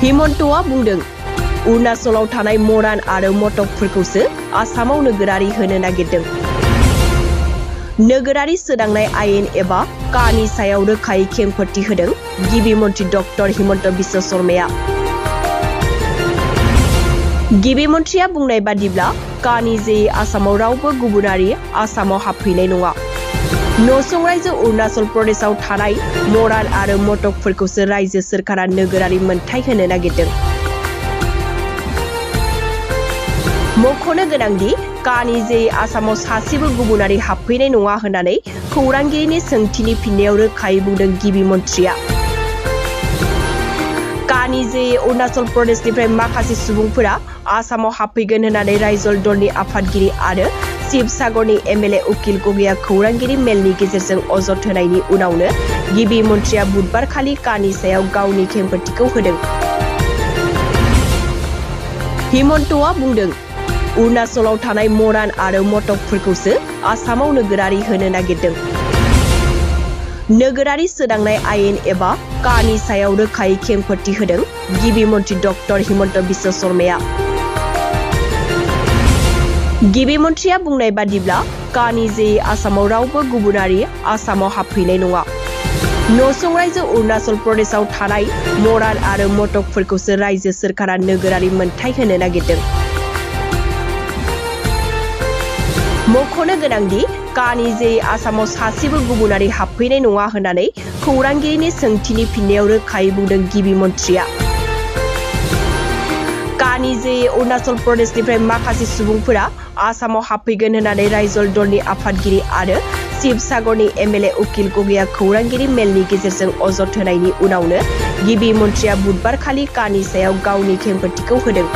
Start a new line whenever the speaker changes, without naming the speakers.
हिमन्तआ बुंदों अरुणाचलाव थानाय मरान आरो मट'फफोरखौसो आसामाव नोगोरारि होनो नागिरदों। नोगोरारि सोदांनाय आयेन एबा कानि सायाव रोखायै खेंफोरथि होदों गिबि मन्थ्रि डक्टर हिमन्त बिश्व शर्माया। गिबि मन्थ्रिया बुंनाय बादिब्ला कानि जे आसामाव रावबो गुबुनारि आसामाव हाबफैनाय नङा। नसुं रायजो अरुणाचल प्रदेशआव थानाय मरान आरो मट'फफोरखौसो रायजो सोरखारा नोगोरारि मोनथाय होनो नागिरदों। मख'नो गोनांदि कानि जे आसामाव सासेबो गुबुनारि हाबफैनाय नङा होननानै खौरांगिरिनि सोंथिनि फिननायाव रोखायै बुंदों गिबि मन्थ्रिया। कानि जे अरुणाचल प्रदेशनिफ्राय माखासे सुबुंफोरा आसामाव हाबफैगोन होननानै रायजल दलनि आफादगिरि आरो शिबसागरनि एमएलए उकिल गगैया खौरांगिरि मेलनि गेजेरजों अजद होनायनि उनावनो गिबि मन्थ्रिया बुधबारखालि कानि सायाव गावनि खेंफोरथिखौ होदों। हिमन्तआ बुंदों अरुणाचलाव थानाय मरान आरो मट'फफोरखौसो आसामाव नोगोरारि होनो नागिरदों। नोगोरारि सोदांनाय आयेन एबा कानि सायाव रोखायै खेंफोरथि होदों गिबि मन्थ्रि डक्टर हिमन्त बिश्व शर्माया। गिबि मन्थ्रिया बुंनाय बादिब्ला कानि जे आसामाव रावबो गुबुनारि आसामाव हाबफैनाय नङा। नसुं रायजो अरुणाचल प्रदेशआव थानाय मरान आरो मट'फफोरखौसो रायजो सोरखारा नोगोरारि मोनथाय होनो नागिरदों। मख'नो गोनांदि कानि जे आसामाव सासेबो गुबुनारि हाबफैनाय नङा होननानै खौरांगिरिनि सोंथिनि फिननायाव रोखायै बुंदों गिबि मन्थ्रिया। कानि जे अरुणाचल प्रदेशनिफ्राय माखासे सुबुंफोरा आसामाव हाबफैगोन होननानै रायजल दलनि आफादगिरि आरो शिबसागरनि एमएलए उकिल गगैया खौरांगिरि मेलनि गेजेरजों अजद होनायनि उनावनो गिबि मन्थ्रिया बुधबारखालि कानि सायाव गावनि खेंफोरथिखौ होदों।